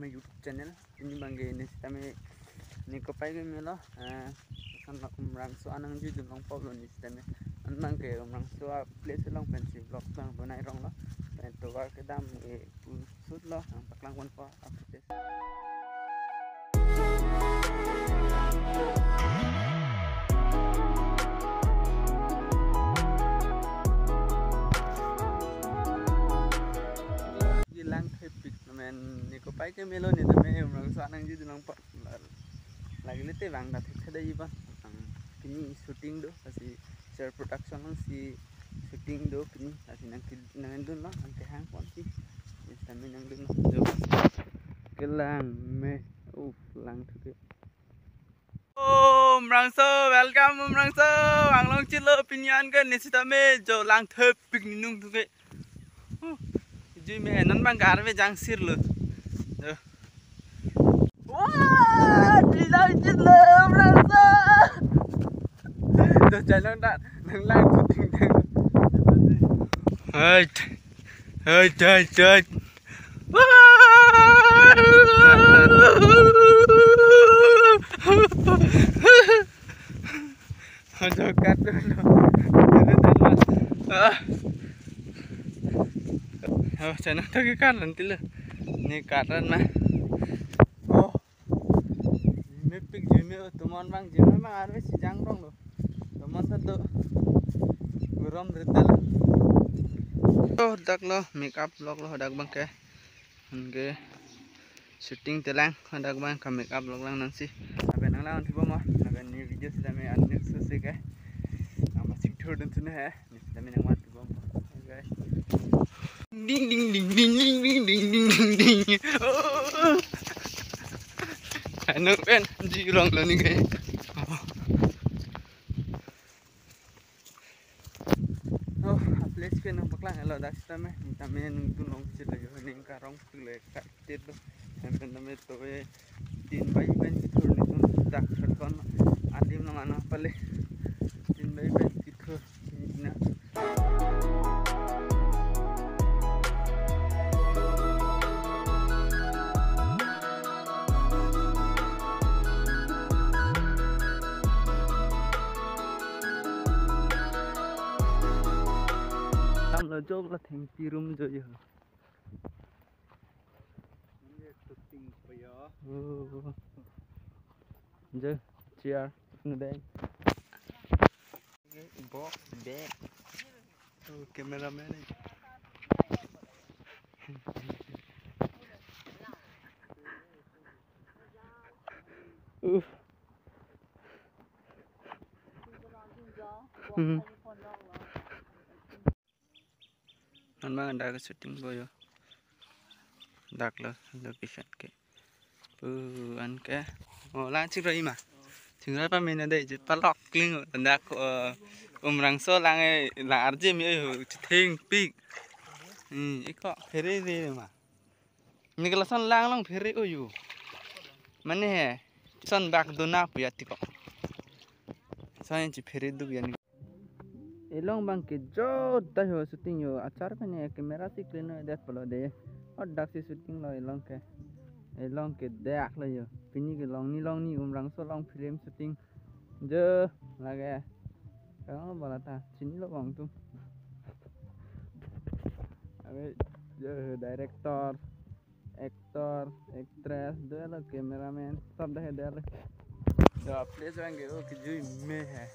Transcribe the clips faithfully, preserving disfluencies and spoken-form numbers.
YouTube channel. Pini abangke ne sitame ne kopai ke melo, eh, lason lo Umrangso anang jui dun long pop lo ne sitame. An abangke Umrangso a place along pensi vlog abang bonai rong lo. Pen tovar kedam e pusut lo, nangpaklang ponpo update. Kelang thepik namen ne kopai ke melo ne tame Umrangso anang jui dun long pop. Lagile te bang ta thekthedetji abang. Ang pini shooting do, lasi Sir Production alongsi shooting do pini, lasi nang ki-, nangdun lo, nangkehang ponsi. Ne sitame nangdun lo. Jo. Kelang me, uh, lang thuke. Oh, Umrangso, welcome Umrangso. Anglong chilo pini an ke ne sitame jo lang thepik ninung thuke. Jui me non abang gar ve jang sir lo. Wah, di lang jit lo, Umrangso. To jalan dak, nang lang shooting dang. Hai, hai, hai, hai. Wah. Ajo kat dulu. Dulu dulu. Ah. Oh, chana to ke kat nanti lo. Ne kat na. Oh. Jui mepik jui me, tomon abang jui me abang arve si jang rong lo. Tomon ta do. Gorom rita lo. Oh, dak lo, make up vlog lo dak abangke. Anke shooting telang, hadak abang ka make up vlog lang nangsi. Lapen nang lang thupo mo, lapen ne video sitame an next se ke. Nang masing thur dun sene he, ne sitame nang mat thupo mo. Guys. Ding, ding, ding. Ano pen, jui rong lo ne ke. Oh, a place ke nangpaklang lo dak sitame, ne tame nangdun long chit lo jo, ne karong pik lo excited lo. Hem pen tame to e tin bai pen kithur ne tun dak thar kon adim long ana pale. Tin bai pen kithur na. Tam lo jok la thengpi rum jo yo. Oh. Jo, chair, no deng. Box, bag. Oh, cameraman. Oof. Hmm. Non abang dak shooting po jo. Dak lo location ke. Pu anke. Oh, lang chingrai ma. Chingrai pame na dei, je palok kling. Dak, eh, Umrangso lang e, lang arje me, eh, chithengpik. Hmm, iko phere re ma. Ne ke lason lang long phere o yo. Mane he. Son bak dona pu ya tiko. Son chiphere duk ya ne. Elong abangke jo ta ho shooting yo, achar pen ne camera si clean det pulo dei. Hadak si shooting lo elong ke. Elong ke dak lo yo. Pini ke longni longni Umrangso along film shooting. Jo lake. Kang lo bola ta. Chinilo bang tu. Abe jo director, actor, actress, dolo cameraman, sob dak he dolo. Jo, place abangke o kejui me he.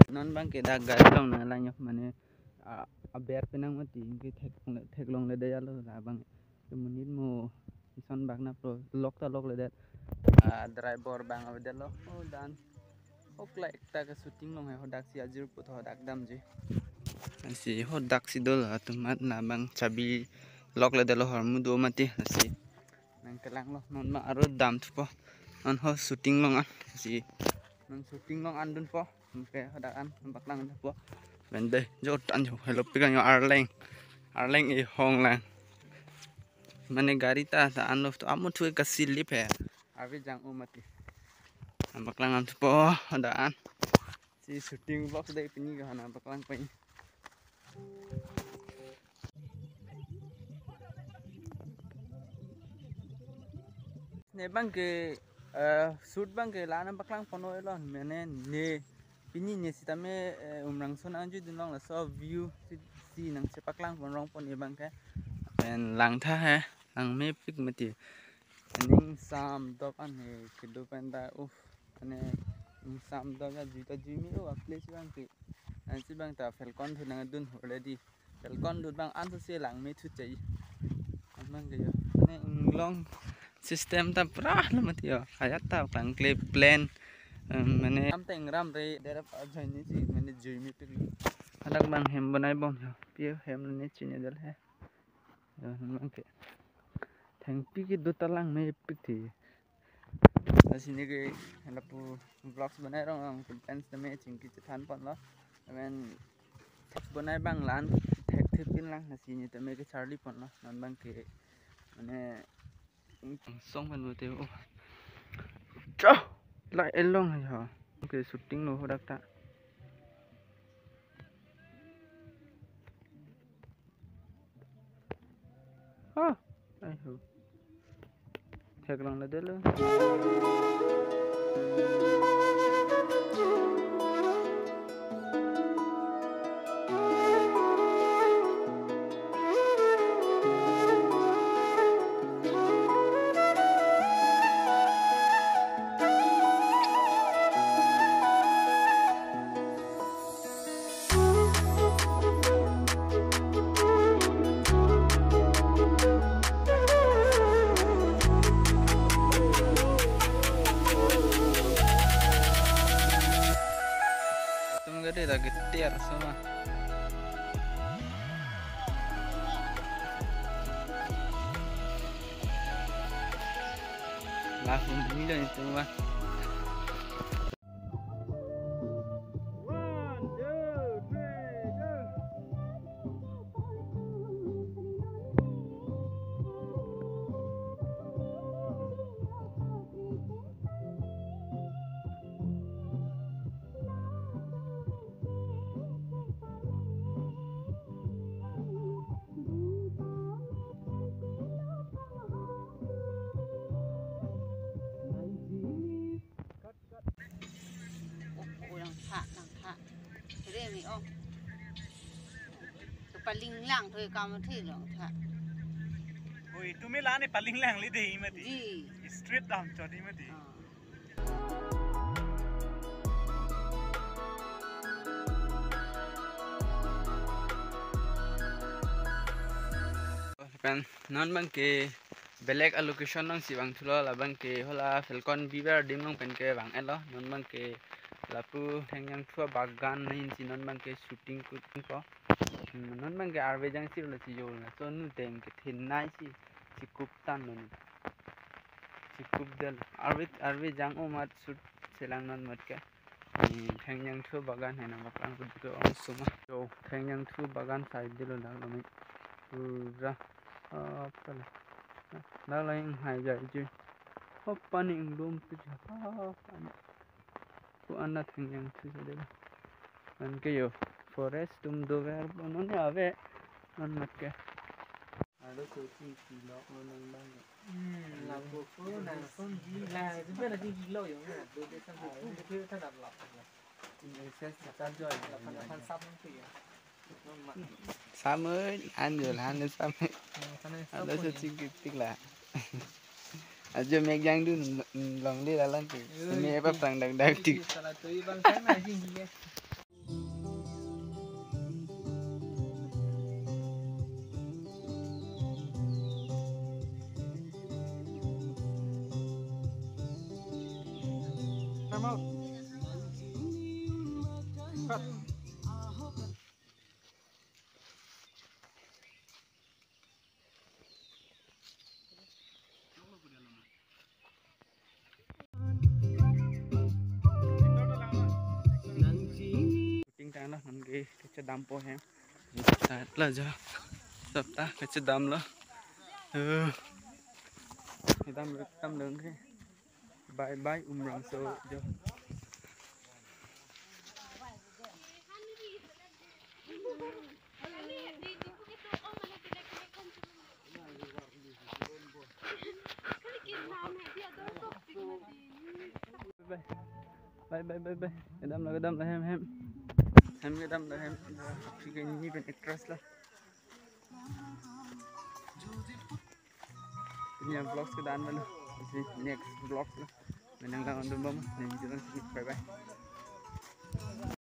Non abangke dak gari along nanglang yo mane, a, aber penang mati ke thek, theklongle dei lo labang. Kemonit mo ison bak na pro lok ta lokledet. Ah, driver abang avedetlo. Oh, dan. Hoklai ekta ke shooting long he, hadak si ajir put hadak damji. Si hadak si dolo atum mat na abang chabi lokledetlo hormu do mati si. Nangkelang lo non ma aro dam thupo. Non ho shooting long an si. Non shooting long an dunpo. Anke hadak an nangpaklang thupo. Pen dei jo tan jo hello pik an jo Arleng. Arleng e hong lang. Mane gari ta ta an lo to amo thu ka silip he. Ave jang o mati. Nangpaklang an thupo hadak an. Si shooting vlog dei pini ke nangpaklang pai. Ne abang ke, eh, shoot abang ke la-an paklang pon-oi lo, mane ne pini ne sitame, eh, Umrangso nangjui dun long, laso view si, si nangchepaklang pon rong pon ne abang ke. Pen langtha he, langmepik mati. Ning samdok an he, kedo pen ta, uh, mane ning samdok ya, jui ta jui me, uh, a-place abang ke. Ansi abang ta Falcon thu nangdun already. Falcon dut abang anso si langme thu chai. Abang ke yo. Mane inglong system ta pura lo mati yo. Ayat ta klangkle plan. Em, mane am ta ingram re derap ajoin ni si mane jui mepik. Hadak abang hem bonai bom yo. Pi hem ne chini del he. Yo, abang ke. Thengpi kedo ta langmepik thi. Lasi ne ke lapu vlogs bonai rong rong, content tame chingki chethan pon lo. Amen. Bonai abang la-an thekthepin lang, lasi ne tame kecharli pon lo. Non abang ke mane song pen mate, oh. Cha! La elong ha. Okay, shooting lo hadak ta. Ah, ai ho. Thek lang la delo. Tum gade lagi tiar semua. Langsung gila itu mah. Oh, oh, langtha, langtha. Kere mi, oh. Kepaling lang thu kam thi langtha. Oi, tumi la ne paling lang le dei mati. Ji. Street dam chodi mati. Ah. Pen non abang ke belek a-location along si vang thulo, la abang ke hala Falcon Beach adim along pen ke vang-et lo. Non abang ke lapu Thengyangthu abagan ahin si non abang ke shooting kut ko. Hmm, non abang ke arve jang si lo si jo la. So nu deng ke thin nai si, si kup tan lo ni. Si kup del. Arve, arve jang o mat shoot selang non mat ke. Ni Thengyangthu abagan hai nangpaklang kudu ke ong suma. Jo, Thengyangthu abagan side delo dak lo mi. Pura. Apa la? Dak lo inghai jai ji. Apa ni inglum tu ji. Apa ni? Ko-an na Thengyangthu sa delo. Anke yo forest atum dover bonon ya ave. Non mat ke. Ado coaching pilok lo nang bang. Hmm, lapu ko nang son di la, jumpa na di lo yo, do de sang ko ko ta dap lap. Exercise ta join. Lapan lapan sap nang ko ya. Samun anjul han samun. Ado coaching kitik la. Ajo mek jang dun longle la lang ke. Semi apa prang dak dak tik. Salah tu bang sana jing ye. Come out. Cut. Shooting tanglo, non ke kachedampo he. Start lo jo. Sabta kachedamlo. Eh. Kedam lo, kedam lo ke. Bye bye Umrangso jo. Bye, bye, bye, bye. Kedam lo, kedam lo, hem, hem. Hem kedam lo, hem. Aphi ke ni pen actress lo. Ini vlogs ke dan mana. Si next vlogs lo. Menang lang dun bom. Next video lang. Bye, bye.